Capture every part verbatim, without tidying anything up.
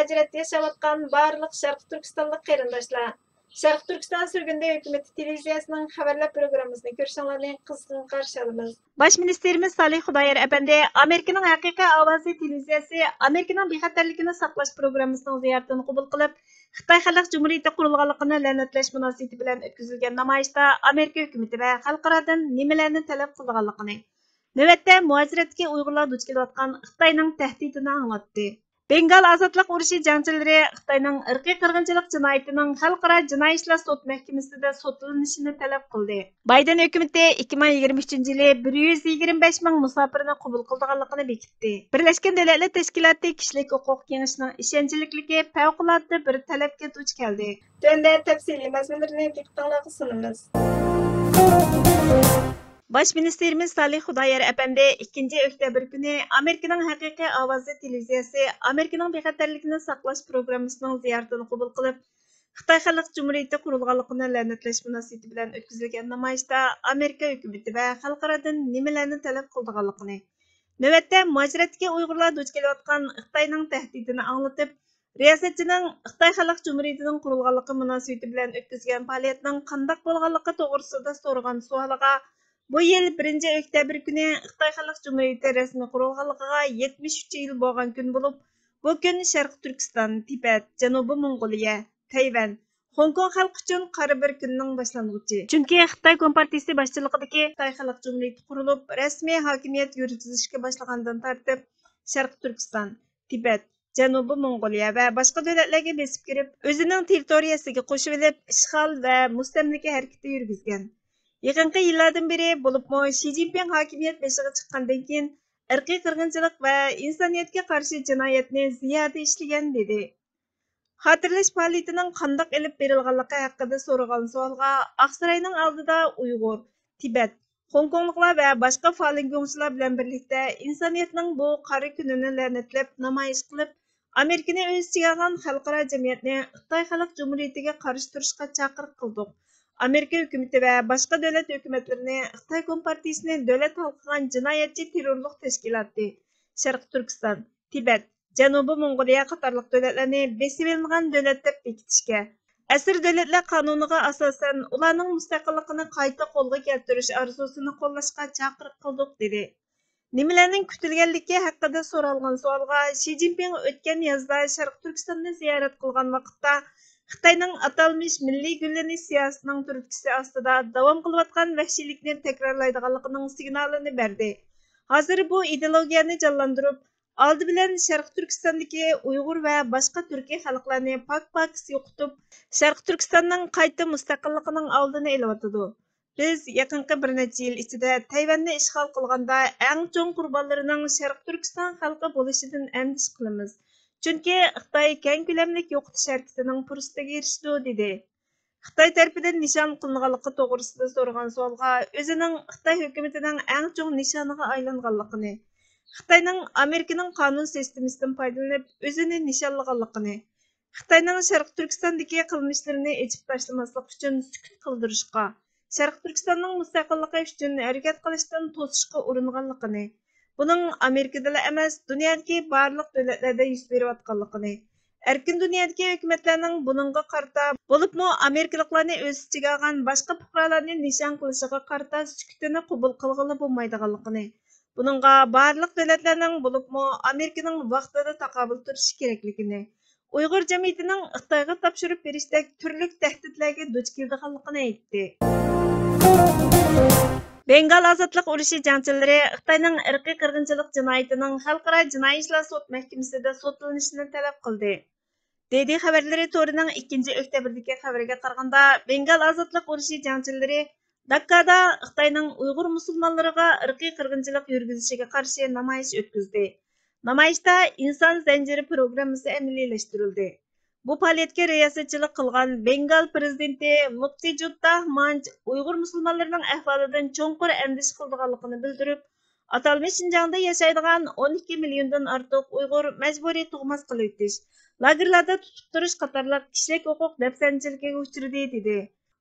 مۇھاجىرەتتە ياشاۋاتقان بارلىق شەرقىي تۈركىستانلىق قېرىنداشلار، شەرقىي تۈركىستان سۈرگۈندە ھۆكۈمىتى تېلېۋىزىيەسىنىڭ خەۋەرلەر پروگراممىسىنى كۆرۈشۈڭلارنى قىزغىن قارشى ئالىمىز. باش مىنىستىرىمىز سالىھ خۇدايار ئەپەندى ئامېرىكىنىڭ ھەقىقىي ئاۋازى تېلېۋىزىيەسى ئامېرىكىنىڭ بىخەتەرلىكىنى ساقلاش پروگراممىسىنىڭ زىيارىتىنى قوبۇل قىلىپ، خىتاي خەلق جۇمھۇرىيىتى قۇرۇلغانلىقىنى لەنەتلەش مۇناسىۋىتى بىلەن ئۆتكۈزۈلگەن نامايىشتا ئامېرىكا ھۆكۈمىتى ۋە خەلقئارادىن نېمىلەرنى تەلەپ قىلىدىغانلىقىنى، نۆۋەتتە مۇھاجىرەتتىكى ئۇيغۇرلار دۇچ كېلىۋاتقان خىتاينىڭ تەھدىتىنى ئاڭلاتتى. بېنگال ئازادلىق ئۇرۇشى جەڭچىلىرى خىتاينىڭ ئىرقىي قىرغىنچىلىق جىنايىتىنىڭ خەلقئارا جىنايى ئىشلار سوت مەھكىمىسىدە سوتلىنىشىنى تەلەپ قىلدى. بايدېن ھۆكۈمىتى ئىككى مىڭ يىگىرمە ئۈچىنچى يىلى بىر يۈز يىگىرمە بەش مىڭ مۇساپىرنى قوبۇل قىلىدىغانلىقىنى بېكىتتى. بىرلەشكەن دۆلەتلەر تەشكىلاتى كىشىلىك ھوقۇق كېڭىشىنىڭ ئىشەنچلىكلىكى پەۋقۇلئاددە بىر تەلەپكە دۇچ كەلدى. تۆۋەندە تەپسىلىي مەزمۇنلىرىنى دىققىتىڭلارغا سۇنىمىز. باش مىنىستىرىمىز سالىھ خۇدايار ئەپەندى ئىككىنچى ئۆكتەبىر كۈنى ئامېرىكىنىڭ ھەقىقىي ئاۋازى تېلېۋىزىيەسى ئامېرىكىنىڭ بىخەتەرلىكىنى ساقلاش پروگراممىسىنىڭ زىيارىتىنى قوبۇل قىلىپ، خىتاي خەلق جۇمھۇرىيىتى قۇرۇلغانلىقىنى لەنەتلەش مۇناسىۋىتى بىلەن ئۆتكۈزۈلگەن نامايىشتا ئامېرىكا ھۆكۈمىتى ۋە خەلقئارادىن نېمىلەرنى تەلەپ قىلىدىغانلىقىنى، نۆۋەتتە مۇھاجىرەتتىكى ئۇيغۇرلار دۇچ كېلىۋاتقان خىتاينىڭ تەھدىتىنى ئاڭلىتىپ، رىياسەتچىنىڭ خىتاي خەلق جۇمھۇرىيىتىنىڭ قۇرۇلغانلىقى مۇناسىۋىتى بىلەن ئۆتكۈزگەن پائالىيەتنىڭ قانداق بولغانلىقى توغرىسىدا سورىغان سوئالىغا، بۇ يىل بىرىنچى ئۆكتەبىر كۈنى خىتاي خەلق جۇمھۇرىيىتى رەسمىي قۇرۇلغانلىقىغا يەتمىش ئۈچ يىل بولغان كۈن بولۇپ، بۇ كۈن شەرقىي تۈركىستان، تىبەت، جەنۇبىي موڭغۇلىيە، تەيۋەن، خوڭكوڭ خەلقى ئۈچۈن قارا بىر كۈننىڭ باشلانغۇچى. چۈنكى خىتاي كومپارتىيىسى باشچىلىقىدىكى خىتاي خەلق جۇمھۇرىيىتى قۇرۇلۇپ، رەسمىي ھاكىمىيەت يۈرگۈزۈشكە باشلىغاندىن تارتىپ، شەرقىي تۈركىستان، تىبەت، جەنۇبىي موڭغۇلىيە ۋە باشقا دۆلەتلەرگە بېسىپ كىرىپ، ئۆزىنىڭ تېررىتورىيەسىگە قوشۇۋېلىپ، ئىشغال ۋە مۇستەملىكە ھەرىكىتى يۈرگۈزگەن. يېقىنقى يىللاردىن بېرى، بولۇپمۇ شى جىنپىڭ ھاكىمىيەت بېشىغا چىققاندىن كېيىن، ئىرقىي قىرغىنچىلىق ۋە ئىنسانىيەتكە قارشى جىنايەتنى زىيادە ئىشلىگەن، دېدى. خاتىرىلەش پائالىيىتىنىڭ قانداق ئېلىپ بېرىلغانلىقى ھەققىدە سورىغان سوئالغا، ئاقساراينىڭ ئالدىدا ئۇيغۇر، تىبەت، خوڭكوڭلۇقلار ۋە باشقا فالۇنگوڭچىلار بىلەن بىرلىكتە ئىنسانىيەتنىڭ بۇ قارا كۈنىنى لەنەتلەپ نامايىش قىلىپ، ئامېرىكىنى ئۆز ئىچىگە ئالغان خەلقئارا جەمئىيەتنى خىتاي خەلق جۇمھۇرىيىتىگە قارشى تۇرۇشقا چاقىرىق قىلدۇق. ئامېرىكا ھۆكۈمىتى ۋە باشقا دۆلەت ھۆكۈمەتلىرىنى خىتاي كومپارتىيىسىنى دۆلەت ھالقىغان جىنايەتچى تېررورلۇق تەشكىلاتى، شەرقىي تۈركىستان، تىبەت، جەنۇبىي موڭغۇلىيە قاتارلىق دۆلەتلەرنى بېسىۋېلىنغان دۆلەت دەپ بېكىتىشكە، ئەسىر دۆلەتلەر قانۇنىغا ئاساسەن ئۇلارنىڭ مۇستەقىللىقىنى قايتا قولغا كەلتۈرۈش ئارزۇسىنى قوللاشقا چاقىرىق قىلدۇق، دېدى. نېمىلەرنىڭ كۈتۈلگەنلىكى ھەققىدە سورالغان سوئالغا، شى جىنپىڭ ئۆتكەن يازدا شەرقىي تۈركىستاننى زىيارەت قىلغان ۋاقىتتا، خىتاينىڭ ئاتالمىش مىللىي گۈللىنىش سىياسىتىنىڭ تۈرتكىسى ئاستىدا داۋام قىلىۋاتقان ۋەھشىيلىكنى تەكرارلايدىغانلىقىنىڭ سىگنالىنى بەردى. ھازىر بۇ ئىدېئولوگىيەنى جانلاندۇرۇپ، ئالدى بىلەن شەرقىي تۈركىستاندىكى ئۇيغۇر ۋە باشقا تۈركىي خەلقلەرنى پاك-پاكىز يوقىتىپ، شەرقىي تۈركىستاننىڭ قايتا مۇستەقىللىقىنىڭ ئالدىنى ئېلىۋاتىدۇ. بىز يېقىنقى بىر نەچچە يىل ئىچىدە تەيۋەننى ئىشغال قىلغاندا ئەڭ چوڭ قۇربانلىرىنىڭ شەرقىي تۈركىستان خەلقى بولۇشىدىن ئەندىشە قىلىمىز. چۈنكى خىتاي كەڭ كۆلەملىك يوقىتىش ھەرىكىتىنىڭ پۇرسىتىگە ئېرىشىدۇ، دېدى. خىتاي تەرىپىدىن نىشان قىلىنغانلىقى توغرىسىدا سورىغان سوئالغا، ئۆزىنىڭ خىتاي ھۆكۈمىتىنىڭ ئەڭ چوڭ نىشانىغا ئايلانغانلىقىنى، خىتاينىڭ ئامېرىكىنىڭ قانۇن سىستېمىسىدىن پايدىلىنىپ ئۆزىنى نىشانلىغانلىقىنى، خىتاينىڭ شەرقىي تۈركىستاندىكى قىلمىشلىرىنى ئېچىپ تاشلىماسلىق ئۈچۈن سۈكۈت قىلدۇرۇشقا، شەرقىي تۈركىستاننىڭ مۇستەقىللىقى ئۈچۈن ھەرىكەت قىلىشتىن توسۇشقا ئۇرۇنغانلىقىنى، بۇنىڭ ئامېرىكىدىلا ئەمەس، دۇنيادىكى بارلىق دۆلەتلەردە يۈز بېرىۋاتقانلىقىنى، ئەركىن دۇنيادىكى ھۆكۈمەتلەرنىڭ بۇنىڭغا قارىتا، بولۇپمۇ ئامېرىكىلىقلارنى ئۆز ئىچىگە ئالغان باشقا پۇقرالارنى نىشان قىلىشىغا قارىتا سۈكۈتىنى قوبۇل قىلغىلى بولمايدىغانلىقىنى، بۇنىڭغا بارلىق دۆلەتلەرنىڭ، بولۇپمۇ ئامېرىكىنىڭ ۋاقتىدا تاقابىل تۇرۇشى كېرەكلىكىنى، ئۇيغۇر جەمئىيىتىنىڭ خىتايغا تاپشۇرۇپ بېرىشتەك تۈرلۈك تەھدىتلەرگە دۇچ كېلىدىغانلىقىنى ئېيتتى. بېنگال ئازادلىق ئۇرۇشى جەڭچىلىرى خىتاينىڭ ئىرقىي قىرغىنچىلىق جىنايىتىنىڭ خەلقئارا جىنايى ئىشلار سوت مەھكىمىسىدە سوتلىنىشىنى تەلەپ قىلدى. دېدى خەۋەرلىرى تورىنىڭ ئىككىنچى ئۆكتەبىردىكى خەۋىرىگە قارىغاندا، بېنگال ئازادلىق ئۇرۇشى جەڭچىلىرى داككادا خىتاينىڭ ئۇيغۇر مۇسۇلمانلىرىغا ئىرقىي قىرغىنچىلىق يۈرگۈزۈشىگە قارشى نامايىش ئۆتكۈزدى. نامايىشتا ئىنسان زەنجىرى پروگراممىسى ئەمەلىيلەشتۈرۈلدى. بۇ پائالىيەتكە رىياسەتچىلىك قىلغان بېنگال پىرېزىدېنتى مۇپتى جۇتتا مانچ ئۇيغۇر مۇسۇلمانلىرىنىڭ ئەھۋالىدىن چوڭقۇر ئەندىشە قىلىدىغانلىقىنى بىلدۈرۈپ، ئاتالمىش شىنجاڭدا ياشايدىغان ئون ئىككى مىليوندىن ئارتۇق ئۇيغۇر مەجبۇرىي تۇغماس قىلىۋېتىش، لاگېرلاردا تۇتۇپ تۇرۇش قاتارلىق كىشىلىك ھوقۇق دەپسەندىچىلىكىگە ئۇچرىدى، دېدى.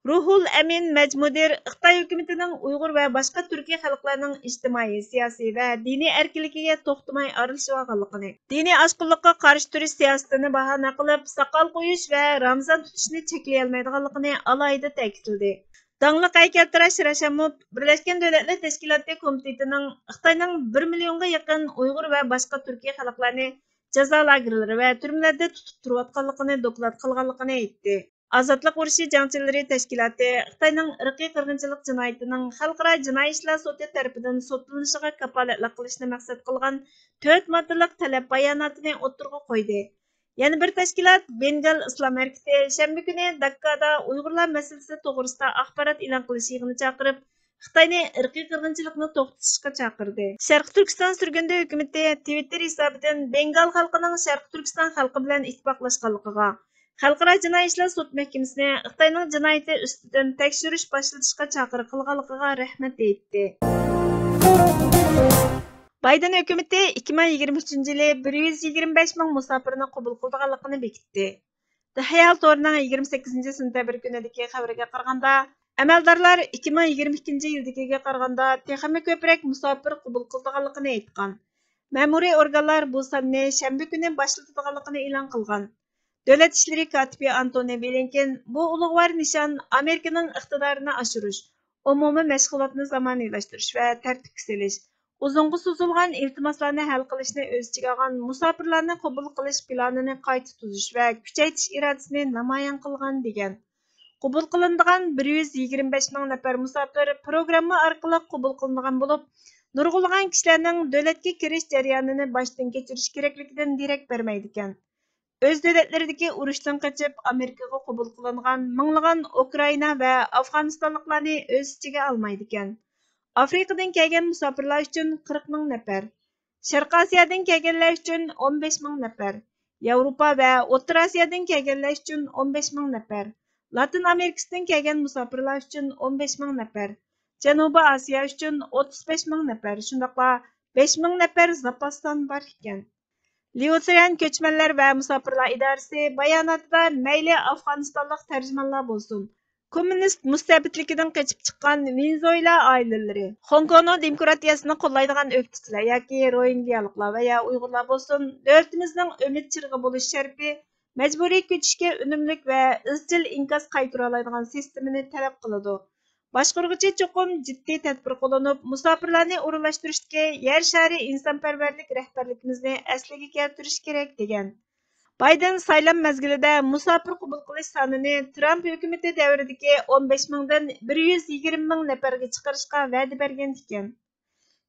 روھۇل ئەمىن مەجمۇدىر خىتاي ھۆكۈمىتىنىڭ ئۇيغۇر ۋە باشقا تۈركىي خەلقلەرنىڭ ئىجتىمائىي، سىياسىي ۋە دىنىي ئەركىنلىكىگە توختىماي ئارىلىشىۋالغانلىقىنى، دىنىي ئاشقۇنلۇققا قارشى تۇرۇش سىياسىتىنى باھانە قىلىپ، ساقال قويۇش ۋە رامىزان تۇتۇشنى چەكلىيەلمەيدىغانلىقىنى ئالاھىدە تەكىتلىدى. داڭلىق ھەيكەلتىراش رەشەموف بىرلەشكەن دۆلەتلەر تەشكىلاتى كومىتېتىنىڭ خىتاينىڭ بىر مىليونغا يېقىن ئۇيغۇر ۋە باشقا تۈركىي خەلقلەرنى جازا لاگېرلىرى ۋە تۈرمىلەردە تۇتۇپ تۇرۇۋاتقانلىقىنى دوكلات قىلغانلىقىنى ئېيتتى. ئازادلىق ئۇرۇشى جەڭچىلىرى تەشكىلاتى خىتاينىڭ ئىرقىي قىرغىنچىلىق جىنايىتىنىڭ خەلقئارا جىنايى ئىشلار سوتى تەرىپىدىن سوتلىنىشىغا كاپالەتلىك قىلىشنى مەقسەت قىلغان تۆت ماددىلىق تەلەپ باياناتىنى ئوتتۇرىغا قويدى. يەنە بىر تەشكىلات بېنگال ئىسلام ھەرىكىتى شەنبە كۈنى داككادا ئۇيغۇرلار مەسىلىسى توغرىسىدا ئاخبارات ئېلان قىلىش يىغىنى چاقىرىپ، خىتاينى ئىرقىي قىرغىنچىلىقنى توختىتىشقا چاقىردى. شەرقىي تۈركىستان سۈرگۈندە ھۆكۈمىتى تىۋىتتېر ھېسابىدىن بېنگال خەلقىنىڭ شەرقىي تۈركىستان خەلقى بىلەن ئىتتىپاقلاشقانلىقىغا، خەلقئارا جىنايى ئىشلار سوت مەھكىمىسىنى خىتاينىڭ جىنايىتى ئۈستىدىن تەكشۈرۈش باشلىتىشقا چاقىرىق قىلغانلىقىغا رەھمەت ئېيتتى. بايدېن ھۆكۈمىتى ئىككى مىڭ يىگىرمە ئۈچىنچى يىلى بىر يۈز يىگىرمە بەش مىڭ مۇساپىرنى قوبۇل قىلىدىغانلىقىنى بېكىتتى. دىخيال تورىنىڭ يىگىرمە سەككىزىنچى سېنتەبىر كۈنىدىكى خەۋىرىگە قارىغاندا، ئەمەلدارلار ئىككى مىڭ يىگىرمە ئىككىنچى يىلدىكىگە قارىغاندا تېخىمۇ كۆپرەك مۇساپىر قوبۇل قىلىدىغانلىقىنى ئېيتقان. مەمۇرىي ئورگانلار بۇ ساننى شەنبە كۈنى باشلىتىدىغانلىقىنى ئېلان قىلغان. دۆلەت ئىشلىرى كاتىپى ئانتونى بلىنكېن بۇ ئۇلۇغۋار نىشان ئامېرىكىنىڭ ئىقتىدارىنى ئاشۇرۇش، ئومۇمىي مەشغۇلاتنى زامانىۋىلاشتۇرۇش ۋە تەرتىپكە سېلىش، ئۇزۇنغا سوزۇلغان ئىلتىماسلارنى ھەل قىلىشنى ئۆز ئىچىگە ئالغان مۇساپىرلارنى قوبۇل قىلىش پىلانىنى قايتا تۈزۈش ۋە كۈچەيتىش ئىرادىسىنى نامايان قىلغان، دېگەن. قوبۇل قىلىنىدىغان بىر يۈز يىگىرمە بەش مىڭ نەپەر مۇساپىر پروگرامما ئارقىلىق قوبۇل قىلىنىدىغان بولۇپ، نۇرغۇنلىغان كىشىلەرنىڭ دۆلەتكە كىرىش جەريانىنى باشتىن كەچۈرۈش كېرەكلىكىدىن دېرەك بەرمەيدىكەن. ئۆز دۆلەتلىرىدىكى ئۇرۇشتىن قېچىپ، ئامېرىكىغا قوبۇل قىلىنغان مىڭلىغان ئۇكرائىنا ۋە ئافغانىستانلىقلارنى ئۆز ئىچىگە ئالمايدىكەن. ئافرىقىدىن كەلگەن مۇساپىرلار ئۈچۈن قىرىق مىڭ نەپەر، شەرقىي ئاسىيادىن كەلگەنلەر ئۈچۈن ئون بەش مىڭ نەپەر، ياۋروپا ۋە ئوتتۇرا ئاسىيادىن كەلگەنلەر ئۈچۈن ئون بەش مىڭ نەپەر، لاتىن ئامېرىكىسىدىن كەلگەن مۇساپىرلار ئۈچۈن ئون بەش مىڭ نەپەر، جەنۇبىي ئاسىيا ئۈچۈن ئوتتۇز بەش مىڭ نەپەر، شۇنداقلا بەش مىڭ نەپەر زاپاس سان بار ئىكەن. ليۇسىيەن كۆچمەنلەر ۋە مۇساپىرلار ئىدارىسى باياناتىدا مەيلى ئافغانىستانلىق تەرجىمانلار بولسۇن، كوممۇنىست مۇستەبىتلىكىدىن قېچىپ چىققان ۋېنېزۇېلا ئائىلىلىرى، خوڭكوڭنىڭ دېموكراتىيەسىنى قوللايدىغان ئۆكتىچىلەر ياكى روھىنگيالىقلار ۋە يا ئۇيغۇرلار بولسۇن، دۆلىتىمىزنىڭ ئۈمىد چىرىغى بولۇش شەرىپى، مەجبۇرىي كۆچۈشكە ئۈنۈملۈك ۋە ئىزچىل ئىنكاس قايتۇرالايدىغان سىستېمىنى تەلەپ قىلىدۇ. باشقۇرغۇچى چوقۇم جىددىي تەدبىر قوللىنىپ، مۇساپىرلارنى ئورۇنلاشتۇرۇشتىكى يەر شارى ئىنسانپەرۋەرلىك رەھبەرلىكىمىزنى ئەسلىگە كەلتۈرۈشى كېرەك، دېگەن. بايدېن سايلام مەزگىلىدە مۇساپىر قوبۇل قىلىش سانىنى ترامپ ھۆكۈمىتى دەۋرىدىكى ئون بەش مىڭدىن بىر يۈز يىگىرمە مىڭ نەپەرگە چىقىرىشقا ۋەدە بەرگەن ئىكەن.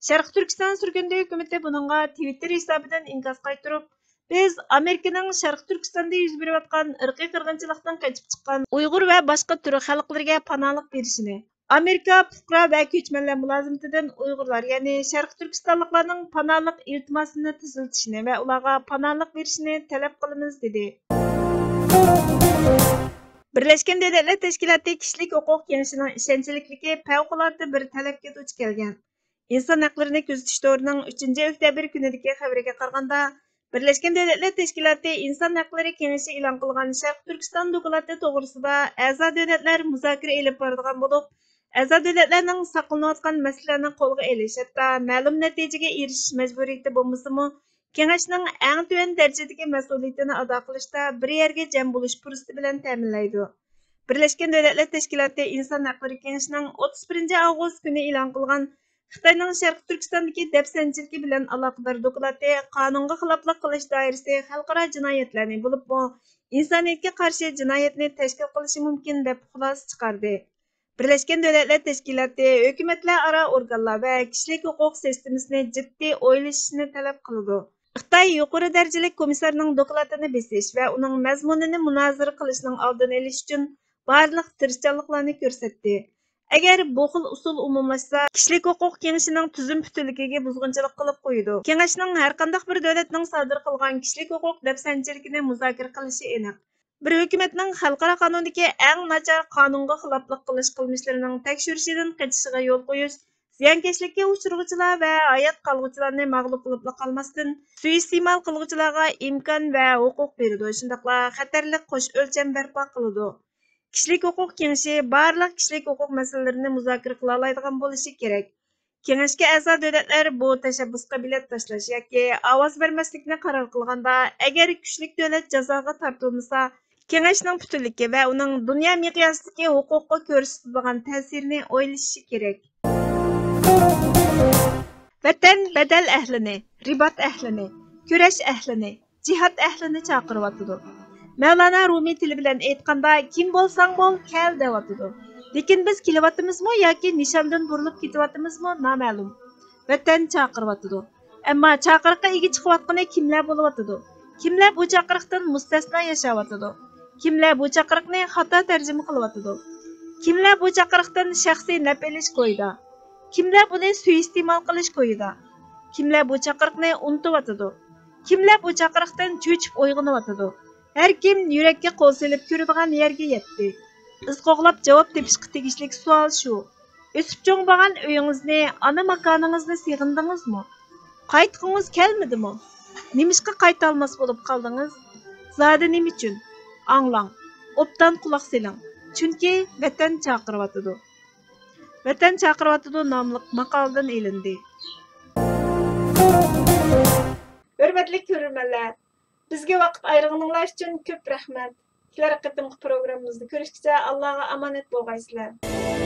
شەرقىي تۈركىستان سۈرگۈندە ھۆكۈمىتى بۇنىڭغا تىۋىتتېر ھېسابىدىن ئىنكاس قايتۇرۇپ، بىز ئامېرىكىنىڭ شەرقىي تۈركىستاندا يۈز بېرىۋاتقان ئىرقىي قىرغىنچىلىقتىن قېچىپ چىققان ئۇيغۇر ۋە باشقا تۈرك خەلقلىرىگە پاناھلىق بېرىشىنى، ئامېرىكا پۇقرا ۋە كۆچمەنلەر مۇلازىمىتىدىن ئۇيغۇرلار، يەنى شەرقىي تۈركىستانلىقلارنىڭ پاناھلىق ئىلتىماسىنى تېزلىتىشىنى ۋە ئۇلارغا پاناھلىق بېرىشىنى تەلەپ قىلىمىز، دېدى. بىرلەشكەن دۆلەتلەر تەشكىلاتى كىشىلىك ھوقۇق كېڭىشىنىڭ ئىشەنچلىكلىكى پەۋقۇلئاددە بىر تەلەپكە دۇچ كەلگەن. ئىنسان ھەقلىرىنى كۆزىتىش تورىنىڭ ئۈچىنچى ئۆكتەبىر كۈنىدىكى خەۋىرىگە قارىغاندا، بىرلەشكەن دۆلەتلەر تەشكىلاتى ئىنسان ھەقلىرى كېڭىشى ئېلان قىلغان شەرقىي تۈركىستان دوكلاتى توغرىسىدا ئەزا دۆلەتلەر مۇزاكىرە ئېلىپ بارىدىغان بولۇپ، ئەزا دۆلەتلەرنىڭ ساقلىنىۋاتقان مەسىلىلەرنى قولغا ئېلىش، ھەتتا مەلۇم نەتىجىگە ئېرىشىش مەجبۇرىيىتى بولمىسىمۇ، كېڭەشنىڭ ئەڭ تۆۋەن دەرىجىدىكى مەسئۇلىيىتىنى ئادا قىلىشتا بىر يەرگە جەم بولۇش پۇرسىتى بىلەن تەمىنلەيدۇ. بىرلەشكەن دۆلەتلەر تەشكىلاتى ئىنسان ھەقلىرى كېڭىشىنىڭ ئوتتۇز بىرىنچى ئاۋغۇست كۈنى ئېلان قىلغان خىتاينىڭ شەرقىي تۈركىستاندىكى دەپسەندىچىلىكى بىلەن ئالاقىدار دوكلاتى قانۇنغا خىلاپلىق قىلىش دائىرىسى خەلقئارا جىنايەتلەرنى، بولۇپمۇ ئىنسانىيەتكە قارشى جىنايەتنى تەشكىل قىلىشى مۇمكىن، دەپ خۇلاسە چىقاردى. بىرلەشكەن دۆلەتلەر تەشكىلاتى ھۆكۈمەتلەر ئارا ئورگانلار ۋە كىشىلىك ھوقۇق سىستېمىسىنى جىددىي ئويلىشىشنى تەلەپ قىلىدۇ. خىتاي يۇقىرى دەرىجىلىك كومىسسارىنىڭ دوكلاتىنى بېسىش ۋە ئۇنىڭ مەزمۇنىنى مۇنازىرە قىلىشنىڭ ئالدىنى ئېلىش ئۈچۈن بارلىق تىرىشچانلىقلارنى كۆرسەتتى. ئەگەر بۇ خىل ئۇسۇل ئومۇملاشسا، كىشىلىك ھوقۇق كېڭىشىنىڭ تۈزۈم پۈتۈنلۈكىگە بۇزغۇنچىلىق قىلىپ قويىدۇ. كېڭەشنىڭ ھەرقانداق بىر دۆلەتنىڭ سادىر قىلغان كىشىلىك ھوقۇق دەپسەندىچىلىكىنى مۇزاكىرە قىلىشى ئېنىق. بىر ھۆكۈمەتنىڭ خەلقئارا قانۇندىكى ئەڭ ناچار قانۇنغا خىلاپلىق قىلىش قىلمىشلىرىنىڭ تەكشۈرۈشىدىن قېچىشىغا يول قويۇش، زىيانكەشلىككە ئۇچرىغۇچىلار ۋە ھايات قالغۇچىلارنى مەغلۇپ قىلىپلا قالماستىن، سۇيىئىستېمال قىلغۇچىلارغا ئىمكان ۋە ھوقۇق بېرىدۇ، شۇنداقلا خەتەرلىك قوش ئۆلچەم بەرپا قىلىدۇ. كىشىلىك ھوقۇق كېڭىشى بارلىق كىشىلىك ھوقۇق مەسىلىلىرىنى مۇزاكىرە قىلالايدىغان بولۇشى كېرەك. كېڭەشكە ئەزا دۆلەتلەر بۇ تەشەببۇسقا بېلەت تاشلاش ياكى ئاۋاز بەرمەسلىكنى قارار قىلغاندا، ئەگەر كۈچلۈك دۆلەت جازاغا تارتىلمىسا، كېڭەشنىڭ پۈتۈنلۈكى ۋە ئۇنىڭ دۇنيا مىقياسىدىكى ھوقۇققا كۆرسىتىدىغان تەسىرىنى ئويلىشىشى كېرەك. ۋەتەن بەدەل ئەھلىنى، رىبات ئەھلىنى، كۈرەش ئەھلىنى، جىھاد ئەھلىنى چاقىرىۋاتىدۇ. مەۋلانا رۇمىي تىلى بىلەن ئېيتقاندا، كىم بولساڭ بول، كەل دەۋاتىدۇ. لېكىن بىز كېلىۋاتىمىزمۇ ياكى نىشاندىن بۇرۇلۇپ كېتىۋاتىمىزمۇ نامەلۇم. ۋەتەن چاقىرىۋاتىدۇ. ئەمما چاقىرىققا ئىگە چىقىۋاتقىنى كىملەر بولۇۋاتىدۇ؟ كىملەر بۇ چاقىرىقتىن مۇستەسنا ياشاۋاتىدۇ؟ كىملەر بۇ چاقىرىقنى خاتا تەرجىمە قىلىۋاتىدۇ؟ كىملەر بۇ چاقىرىقتىن شەخسىي نەپ ئېلىش كويىدا؟ كىملەر بۇنى سۇيىئىستېمال قىلىش كويىدا؟ كىملەر بۇ چاقىرىقنى ئۇنتۇۋاتىدۇ؟ كىملەر بۇ چاقىرىقتىن چۆچۈپ ئويغىنىۋاتىدۇ؟ ھەركىم يۈرەككە قول سېلىپ كۆرىدىغان يەرگە يەتتى. ئىز قوغلاپ جاۋاب تېپىشقا تېگىشلىك سوئال شۇ. ئۆسۈپ چوڭ بولغان ئۆيىڭىزنى، ئانا ماكانىڭىزنى سېغىندىڭىزمۇ؟ قايتقۇڭىز كەلمىدىمۇ؟ نېمىشقا قايتالماس بولۇپ قالدىڭىز؟ زادى نېمە ئۈچۈن؟ ئاڭلاڭ، ئوبدان قۇلاق سېلىڭ، چۈنكى ۋەتەن چاقىرىۋاتىدۇ. ۋەتەن چاقىرىۋاتىدۇ ناملىق ماقالىدىن ئېلىندى. ھۆرمەتلىك كۆرۈرمەنلەر، بىزگە ۋاقىت ئايرىغىنىڭلار ئۈچۈن كۆپ رەھمەت. كېلەر قېتىمقى پروگراممىمىزدا كۆرۈشكىچە ئاللاغا ئامانەت بولغايسىلەر.